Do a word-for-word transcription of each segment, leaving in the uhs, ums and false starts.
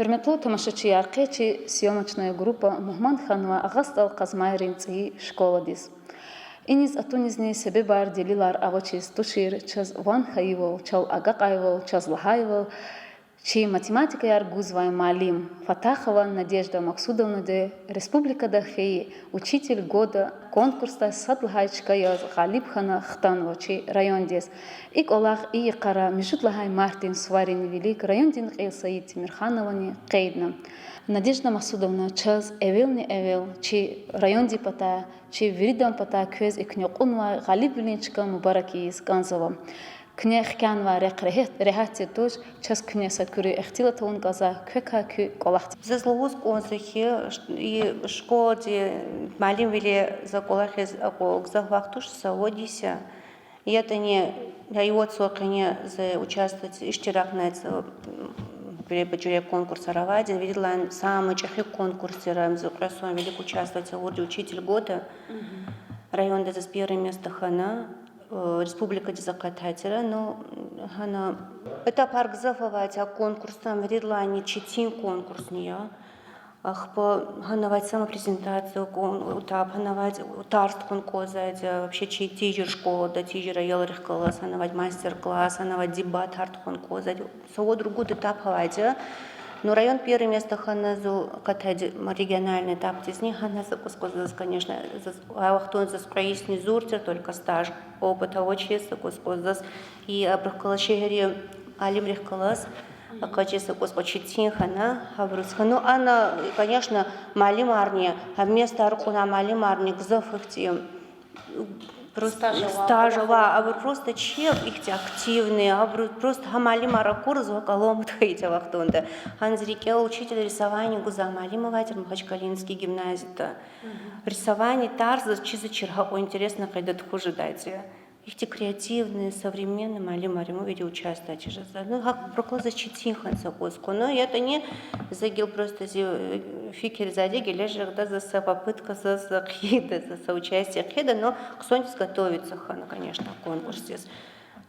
Гьуьрметлу тамашачияр, къе чи съёмочная группа мугьман хьанва Агъа СтӀал Къазмайрин цӀийи школадиз. Иниз атунизни себебар, делилар авачиз тушир, чаз ван хьайивал, чал агакьайвал, чаз лагьайвал, чи математикаяр гузвай муаллим Фатахова Надежда Максудовнади республикада хьайи Учитель года конкурсдай сад лагьай чка яз гъалиб хьана хтанва чи райондиз. И кӀвалах и йикъара муьжуьд лагьай мартдин суварин вилик райондин кьил Саид Темирхановани къейдна. Надежда Максудовна, чаз эвелни-эвел чи райондин патай, чи виридан патай квез и куьне кьунвай гъалибвилин чка мубарак ийиз кӀанзава. Куьне хкянавай рехъ регьят, регьят тир туш, чаз куьне са куьруь ихтилат авун кӀанзава, квекай куь кӀвалахдиз. Заз лугьуз кӀанзава хьи, ш-, и школади муаллимвиле за кӀвалахиз акьван гзаф вахт туш, са вад йис я. ЯтӀани, я, и вад йисуз къене за участвовать, иштиракна за, м, жуьреба-жуьре конкурсар авайди, виридалай самый чӀехи конкурс тир, ам за кьве йисан вилик участвовать авурди, Учитель года. Районда заз первое место хьана, э, республикадиз акъатай тир, ну, гьана этапар гзаф авайди а конкурсда, виридалайни четин конкурсни я. Ахпа гьана авайди самопрезентация кӀун этап, гьана авайди тарс тухун кӀанзавайди, вообще чи тийижир школада, тийижир аялрихъ галаз, гьана авайди мастер-класс, гьана авайди дебатар тухун кӀанзавайди. Са вад-ругуд этап авайди. Ну, район первое место хьана, зун акъатайди региональный этапдизни, гьана са кӀус кӀанзава заз, конечно, заз, а вахтунда заз кьве йисни зур тир, только стаж, опыт авачиз, са кӀус кӀанзава заз, и абурухъ галаз, шегьердин муаллимрихъ галаз, акъачиз са кӀус кӀанзава четин хьана, гьабуруз хьана. Ну, ана, конечно, муаллимарни, гьа местар кьуна муаллимарни гзаф ихьтин, просто стаж ава, абур просто чеб ихьтин активный, абур просто гьа муаллимар акурзава кӀалматхайитӀа вахтунда. Гьана зи рикӀел учитель рисования гузвай муаллим авай тир Махачкалинский гимназияда. Рисования тарс заз чизвачир, гьакьван интересный къайдада тухуз жедайди. Ихьтин креативный, современный муаллимар я, вири участвовать ийиз жезва. Ну, гьакӀ абурухъ галаз заз четин хьана са кӀус кьуна. ЯтӀани за гила просто зи, э, фикирзавайди, гележегда заз са попытка заз хъийида, заз са участие хъийида, но хъсандиз готовиться хьана, конечно, конкурсдиз.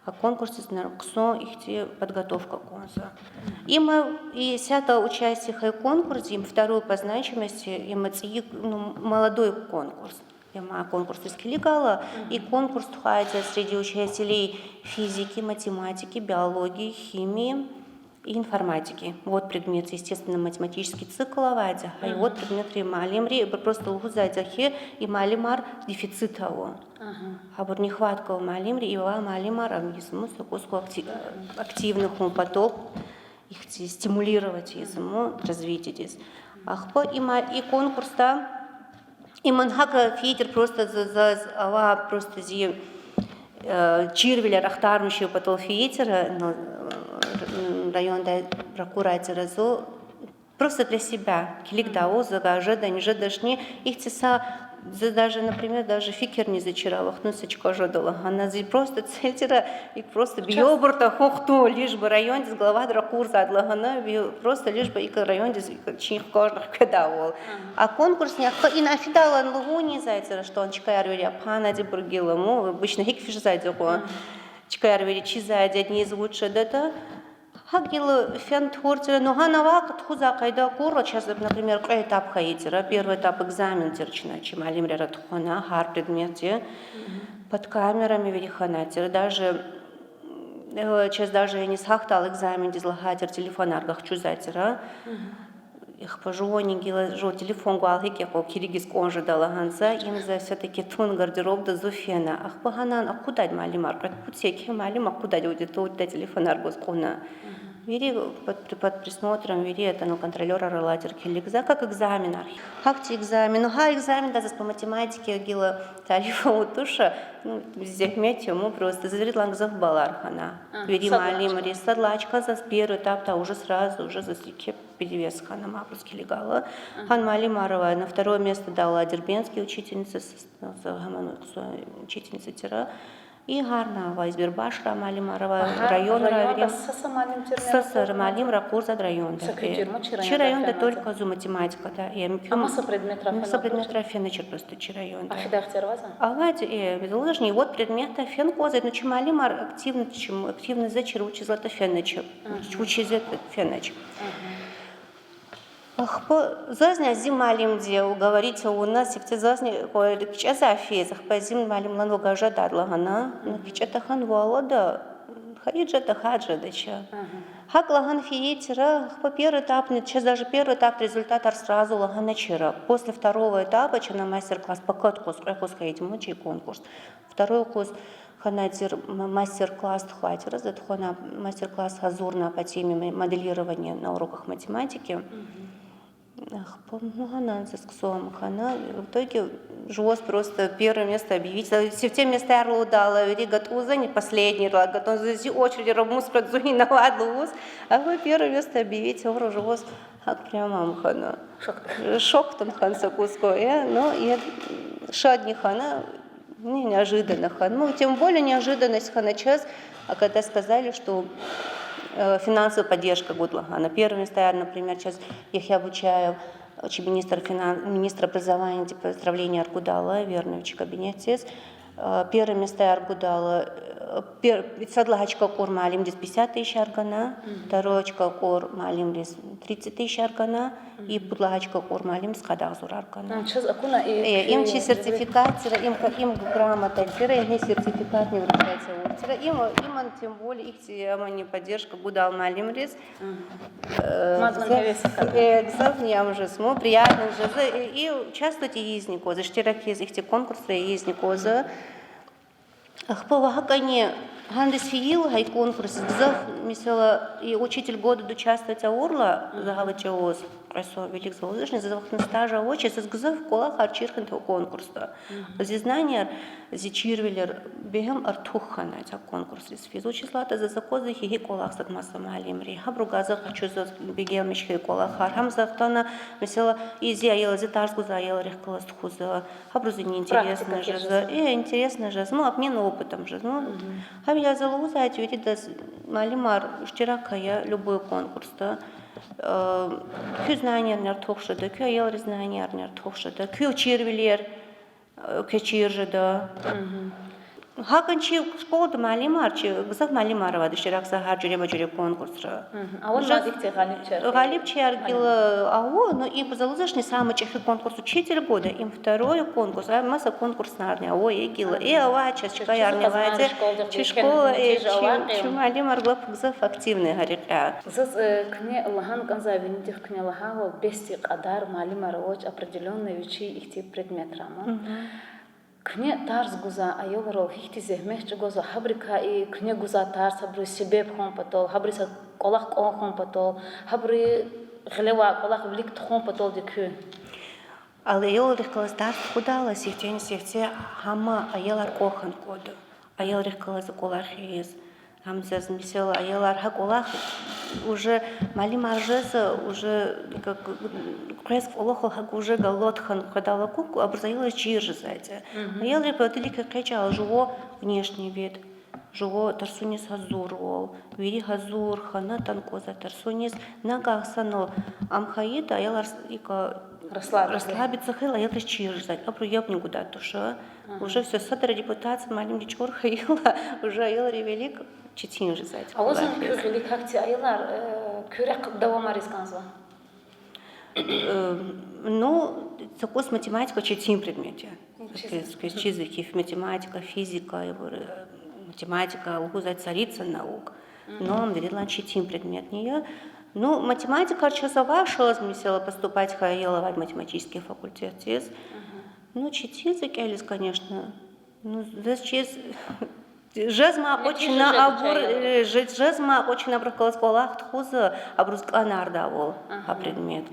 А конкурсдиз хъсан ихьтин подготовка кӀанзава. Има исятда участие хьайи конкурс, им второй по значимости, има цӀийи, ну, молодой конкурс. Има конкурсдиз килигайла, и конкурс тухвайди я среди учителей физики, математики, биологии, химии и информатики. Вот предмет, естественно, математический цикл авайди я, гьа и вот предметрин муаллимри, просто лугьузвайди я хьи, и муаллимар дефицит ава. Гьабур нехватка ава муаллимрин, и авай муаллимар, ам ийизва мус, са кӀус кӀвалах акти-, активный хьун патал, ихьтин стимулировать ийизва развитиедиз. Ахпа има и конкурсда, иман гьакӀ фейитӀа просто за-, заз ава просто зи, э, чирвилер ахтармишун патал фейитӀа, ну, э, райондай ракъурай тир зун, просто для себя килигда, авазва жедани, жедачни, ихьтин са, за даже, например, даже фикирни заз чира вахтунда са чка жеда лагьана, зи просто цель тир, и просто бейобуртӀ хьун хтун, лишь бы райондиз главади ракъурзавайди лагьана, просто лишь бы и райондиз и чин хкажна хкведайвал. А конкурсни ахпа ина фидайла лугьун ийизвай тир, что чкаяр вири апанадибур гила, ну, обычно гьикӀ физвайди кьван. Чкаяр вири чизвайди, одни из лучших жедатӀа. ГьакӀ гила фена тухур тир, ну, гьана вахъ тухузвай къайда акурла, чаз, например, кьве этап хьайи тир, первый этап экзамен тир чна, чи муаллимри ара тухвана гьар предметдин. Под камерами вири хьанай тир, даже, э, чаз даже иниз гьахьдайла экзамендиз лагьай тир, телефонар гахчузвай тир. Ахпа жувани гила жув телефон гвайла гьикӀ я кьван килигиз кӀан жеда лагьана за, им за всё-таки тун гардеробда зун фена. Ахпа гьанани акъудайди муаллимар, кьвед-пуд секин муаллим акъудайди аудиториядай телефонар гваз кьуна. Вири под, под присмотром, вири атана контролёрар алай тир килигзавай, как экзаменар. Гьахьтин экзамен, ну, гьа экзаменда заз по математике гила тариф авун туш, ну, зегьмет я, ну, просто за виридалай гзаф баллар хьана. Вири муаллимри, сад лагьай чка заз первый этапда уже сразу, уже заз еке перевес хьана, махпуз килигайла. Гьана муаллимар авай, на второе место дала дербентский учительница, с-, с-, гьаман хъсан учительница тир. И гьарна авай Избербашра муаллимар авай, районра, районда са-са муаллим тир, са-са муаллим ракъурзавайди районда. Са куь тир, чи районда только зун математикада. Амма са предметрай феначир просто чи районда. Ахьтин дефтер авазва? Авайди, э, лыжный, вот предметда фена кӀанзавайди, ну, чи муаллимар активно, чи, активно зачир, вучиз лагьайтӀа феначир. Вучиз лагьайтӀа феначир. Ахпа зазни зи муаллимди уговорить авуна, сифте зазни кӀвале кичӀезвай физ, ахпа зи муаллимдилай вугажадайди лагьана, ну, кичӀе тахьанвал алада, хайи жеда, тахьайтӀа жедач. ГьакӀ лагьана фейи тир, ахпа первый этапни, чаз даже первый этап результатар сразу лагьаначир. После второго этапа чна мастер-класс пакад къуз, кьве къуз хьайитӀа ман чи конкурс. Второй къуз хьанай тир, м-, мастер-класс тухвай тир, за тухвана мастер-класс гьазурна по теме м-, моделирование на уроках математики. Ахпа, ну, гьанан заз хъсан хьана. В итоге жуваз просто первое место объявить. Сифте местаяр лугьудайла, вири гатӀунзани последнийрилай гатӀунзани, зи очередь ра мус къведа, зун инавайди лугьуз. Ахпа первое место объявить авуртӀа жуваз гьакӀ прямо ам хьана. Шок. Шок тун хьана са кӀус квай, ну, и шадни хьана, неожиданно хьана. Ну, тем более неожиданность хьана чаз, а когда сказали, что, э, финансовая поддержка гуда лагьана. Первое местаяр, например, чаз Яхья Бучаев, чи министр финан-, министр образования, типа, поздравленияр гудайла, верно, чи кабинетдиз. Э, первое местаяр гудайла, э, пер-, сад лагьай чка кьур муаллимдиз пятьдесят тысячар гана, второй чка кьур муаллимдиз тридцать тысячар гана, и пуд лагьай чка кьур муаллимдиз къад агъзурар гана. Чаз акуна и, э, им чи сертификатдира, им ка-, им грамотадира, им сертификатни вручать авуртӀа. Им, им тем более ихьтин, амани поддержка гудайла муаллимриз. Э, мадни гзаф, гьевес акатна, э, гзафни ам жез, ну, приятно жез, э, и участвовать ийизни кӀанзава, иштирак ийиз ихьтин конкурсра ийизни кӀанзава. Ахпа ва гьакӀни гьандаз фейила гьа и конкурс, гзаф, месела, и учитель года участвовать авурла, за гьала чӀавуз, кьве йисан вилик за лугьузвачни, заз вахтунда стаж авачиз, заз гзаф кӀвалахар чир хьанва конкурсда. Зи знанияр, зи чирвилер бегьем артух хьанай гьа конкурсриз физ. Вучиз лагьайтӀа заз аквазва хьи, гьи кӀвалах затӀ маса муаллимри. Гьабуру гзаф къачузва бегенмиш хьайи кӀвалахар. Гьам захъ атана, месела, и зи аял, зи тарс гузвай аялрихъ галаз тухузва. Гьабуруз интересно жезва. Э, интересно жезва. Ну, обмен опытом жезва. Ну, гьавиляй за лугьузвайди виридаз: муаллимар, иштирак ая любой конкурсда. Э, куь знанияярни артух жеда, куь аялрин знанияярни артух жеда, куь чирвилер, э, квез чир жеда. ГьакӀни чи школада муаллимар, чи гзаф муаллимар авайди иштиракзавай гьар жуьреба-жуьре конкурсра. Гъалибчияр гила ава, ну, и за лугьузвачни самый чӀехи конкурс учитель года, им второй конкурс, а маса конкурснарни ава гила. Э, авай чаз чкаярни авайди, чи школа, э, чи, чи муаллимар лап гзаф активный гьа рекьяй. Заз, э, куьне лагьана кӀанзавай, винидихъ куьне лагьайвал, бес и кьадар муаллимар авач определённый вичин ихьтин предметра ама. Куьне тарс гузвай аялрал гьихьтин зегьмет чӀугвазва, гьабурукай и куьне гузвай тарс, гьабуруз себеб хьун патал, гьабуруз кӀвалах кӀан хьун патал, гьабуру гъилевай кӀвалах вилик тухун паталди куь? Аялрихъ галаз тарс тухудайла, сифтени-сифте гьам аялар кӀвахь хьана кӀанда. Аялрихъ галаз кӀвалах ийиз. Гьам заз, месела, аялар гьа кӀвалах уже муаллимар жезва, уже как, квез кӀвалахал гьакӀ уже галат хьана къведайла, куку абуруз аялриз чир жезвайди. Аялри паталди экъечӀайла жува внешний вид, жува тарсуниз гьазурвал, вири гьазур хьана атана кӀанзавай тарсуниз, нагагь санал ам хьайитӀа, аялар с-, икӀ расслабиться хьайила, аялриз чир жезвайди, абуру ябни гудай туш. Уже всё, садра репутация муаллимди чӀур хьайила, уже аялрин вилик четин жезвайди. А ваз куь гъилик гьахьтин аялар, э, куь рехъ давамариз кӀанзава? Э, ну, са кӀус математика четин предмет я. Квез, квез чизва хьи, математика, физика, э, математика лугьузвай царица наук. Ну, ам виридалай четин предметни я. Ну, математикар чаз авай шанс, месела, поступать хьайила авай математический факультетдиз. Ну, четин за кӀелиз, конечно. Ну, заз чиз, жезмай акъуд чна абур, э, же-, жезмай акъуд чна абурухъ галаз кӀвалах тухузва, абуруз кӀанардайвал гьа предмет.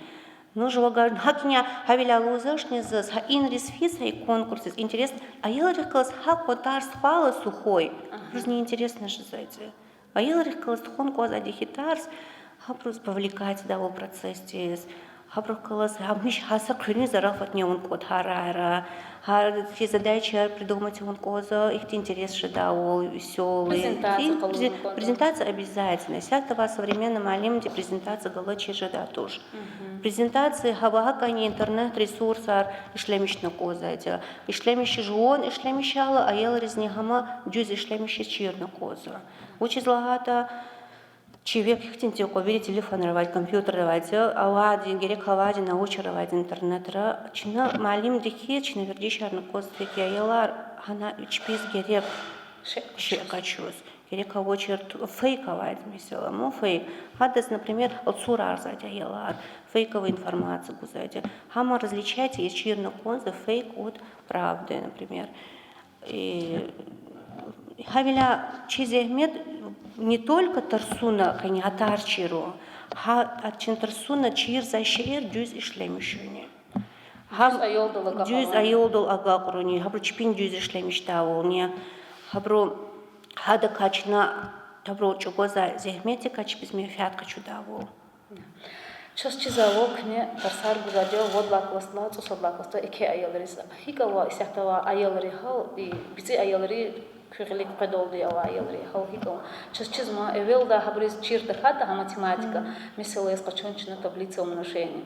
Ну, жувагар, гьакӀни гьавиляй лугьузвачни заз, гьа инриз физ, гьа и конкурсриз интересно, аялрихъ галаз гьакӀ кван тарс тухвайла сухой, абуруз неинтересно жезвайди. Аялрихъ галаз тухун кӀанзавайди хьи тарс, гьабуруз вовлекатьдайвал процессдиз, гьабурухъ галаз гьамиша гьа са хъуьруьн зарафатни авун кӀанда гьарайра, гьар хьи задачаяр придумать авун кӀанзава, ихьтин интерес жедайвал, весёлый. Презентация къалурна кӀанда. Презентация обязательно. Исятда авай современный муаллимди презентация галачир жедай туш. Презентация гьава, гьакӀни интернет-ресурсар ишлемишна кӀанзавайди. Ишлемиш, жуван ишлемишайла, аялризни гьам дуьз ишлемишиз чирна кӀанзава. Вучиз лагьайтӀа Чи векь ихьтинди я, кьван вири телефонра авайди, компьютерра авайди, авайди, герек авайди научар авайди интернетра. Чна муаллимди хьиз, чна вердишарна кӀанзава хьи, аялар, гьана чпиз герек шей къачуз. Герек авачир ту-, фейк авайди, месела, ма фейк. Гьадаз, например, алцурарзавайди аялар, фейковая информация гузвайди. Гьам различать ийиз чирна кӀанзава фейк от правды, например. Гьавиляй чи зегьмет не только тарсуна къене гьа тарс чирун, гьа, а чи тарсуна чирзавай шейэр дуьз ишлемишунни. Гьам дуьз аялдал агакьаруни, гьабуру чпин дуьз ишлемишдайвални, гьабуру гьадакай чна, гьабуру чӀугвазвай зегьметдикай чпиз менфят къачудайвал. Чаз чизва, куьне тарсар гузвайди я вад лагьай классдилай цӀусад лагьай классда еке аялриз. ГьикӀ ава исятда авай аялрин гьал, и бицӀи аялри, куь гъилик къведалди авай аялрин гьал гьикӀ ава? Чаз чизва, эвелда гьабуруз чир тахьайтӀа гьа математика, месела, яз къачун чна таблица умножения.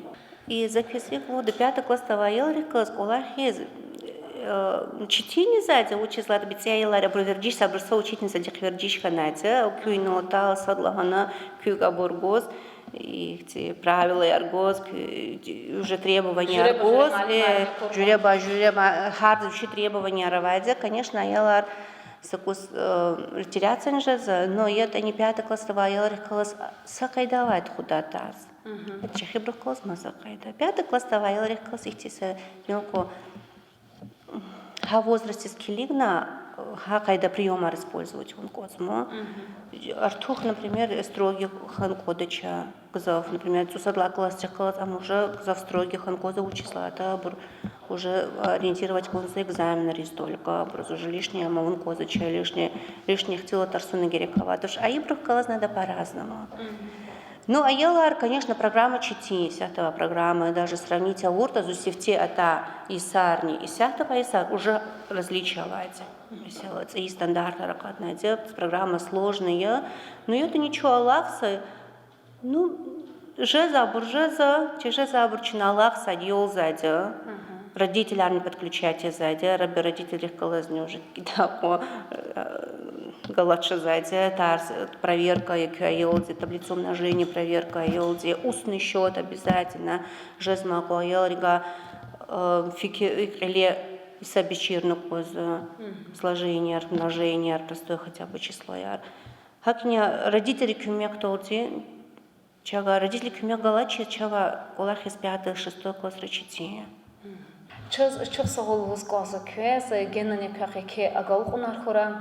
И за квез кӀанда, пятый классда авай аялрихъ галаз кӀвалахиз, э, четин ийизвайди я, вучиз лагьайтӀа бицӀи аялар, абуру вердишзавайбур са учительницадихъ вердиш хьанвайди я, куьн атайла сад лагьана, куьк абур гваз, ихьтин правилаяр гваз, куь-, уже требованияр гваз, жуьреба-жуьре муаллимар, э, жуьреба-жуьре ма-, гьар вичин требованияр авайди я, конечно, аялар са кӀус, э, теряться жезва, но ятӀани пятый классда авай аялрихъ галаз са къайда авайди худа тарс. Чехибурухъ галаз маса къайда. Пятый классда авай аялрихъ галаз ихьтин са мелко гьа возрастдиз килигна, гьа къайда приёмар использовать авун кӀанзава. Артух, например, строгий хьана кӀандач гзаф, например, цӀусад лагьай классдихъ галаз ам уже гзаф строгий хьана кӀанзава, вучиз лагьайтӀа абур уже ориентировать кӀанзава экзаменриз только, абуруз уже лишний ам авун кӀанзавач, лишний, лишний ихтилат тарсуна герек авайди туш. А ибурухъ галаз надо по-разному. Ну, аялар, конечно, программа четин, исятда авай программа, даже сравнить авуртӀа, зун сифте атай йисарни исятда авай йисар, уже различие авайди. Месела, цӀийи стандартар акъатнавайди я, программа сложная я. Ну, это ничего, алахъзава. Ну, жезвайбур жезва, чи жезвайбур чна алахъзавайди, ялзавайди я. Родителарни подключать ийизвайди я, раби-, родительрихъ галазни уже кӀанда кьван, э, галат жезвайди я, тарс, э, проверка я куь аялдин, таблица умножения проверка аялдин, устный счёт обязательно, жезмай кьван аялриз, э, фикир, кьиле гьисабиз чирна кӀанзава, сложенияр, множенияр, простой хотя бы числояр. ГьакӀни родительрин куьмекдалди, чавай родительрин куьмек галачиз, чавай кӀвалахиз пятый, шестой классра четин я. Чаз чухсагъул лугьуз кӀанзава квез, генани квехъ еке агалкьунар хьурай.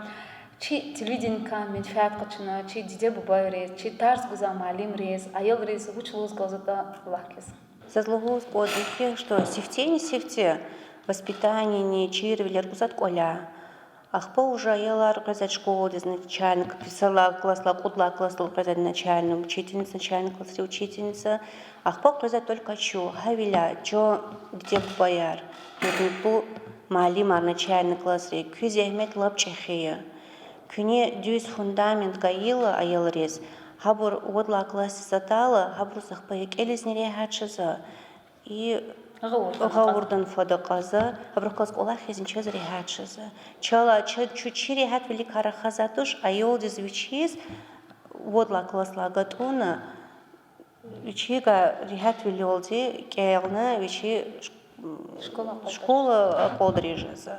Чи телевиденикай менфят къачуна, чи диде-бубайриз, чи тарс гузвай муаллимриз, аялриз вуч лугьуз кӀанзаватӀа лагь квез. Заз лугьуз кӀанзава хьи, что сифтени-сифте воспитаниени чирвилер гузвайди кӀваляй. Ахпа уже аялар къвезвайди школадиз, начальник, писала классдилай, кьуд лагьай классдал къвезвайди начальник учительница, начальник классдин учительница. Ахпа къвезвайди только чун, гьавиляй чун диде-бубаяр, гьуьрметлу муаллимар, начальник классрин, куь зегьмет лап чӀехи я. Куьне дуьз фундамент гайила аялриз, гьабур вад лагьай классдиз атайла, гьабуруз ахпа кӀелизни регьят жезва, и гъавурдан фад акьазва, гьабурухъ галаз кӀвалахизни чаз регьят жезва. Чалай чун чи регьятвиликай рахазвайди туш, аялдиз вичиз вад лагьай классдилай гатӀунна, вичивай регьятвилелди кӀелна вичи школа акъалдиз жезва.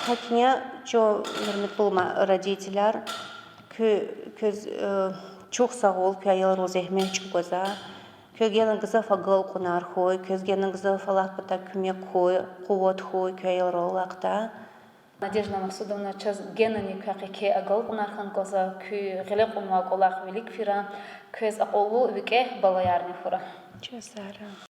ГьакӀни чун, гьуьрметлу ма-, родителар, куь-, квез, э, чухсагъул, куь аялрал зегьмет чӀугвазва. Квез гена гзаф агалкьунар хьуй, квез гена гзаф Аллагьдин патай куьмек хьуй, къуват хьуй куь аялрал алакьдай. Надежда Магьсудовна, чаз генани квехъ еке агалкьунар хьана кӀанзава, куь гъиле кьунвай кӀвалах вилик фирай, квез акьуллу викӀегь балаярни хьурай. Чазара.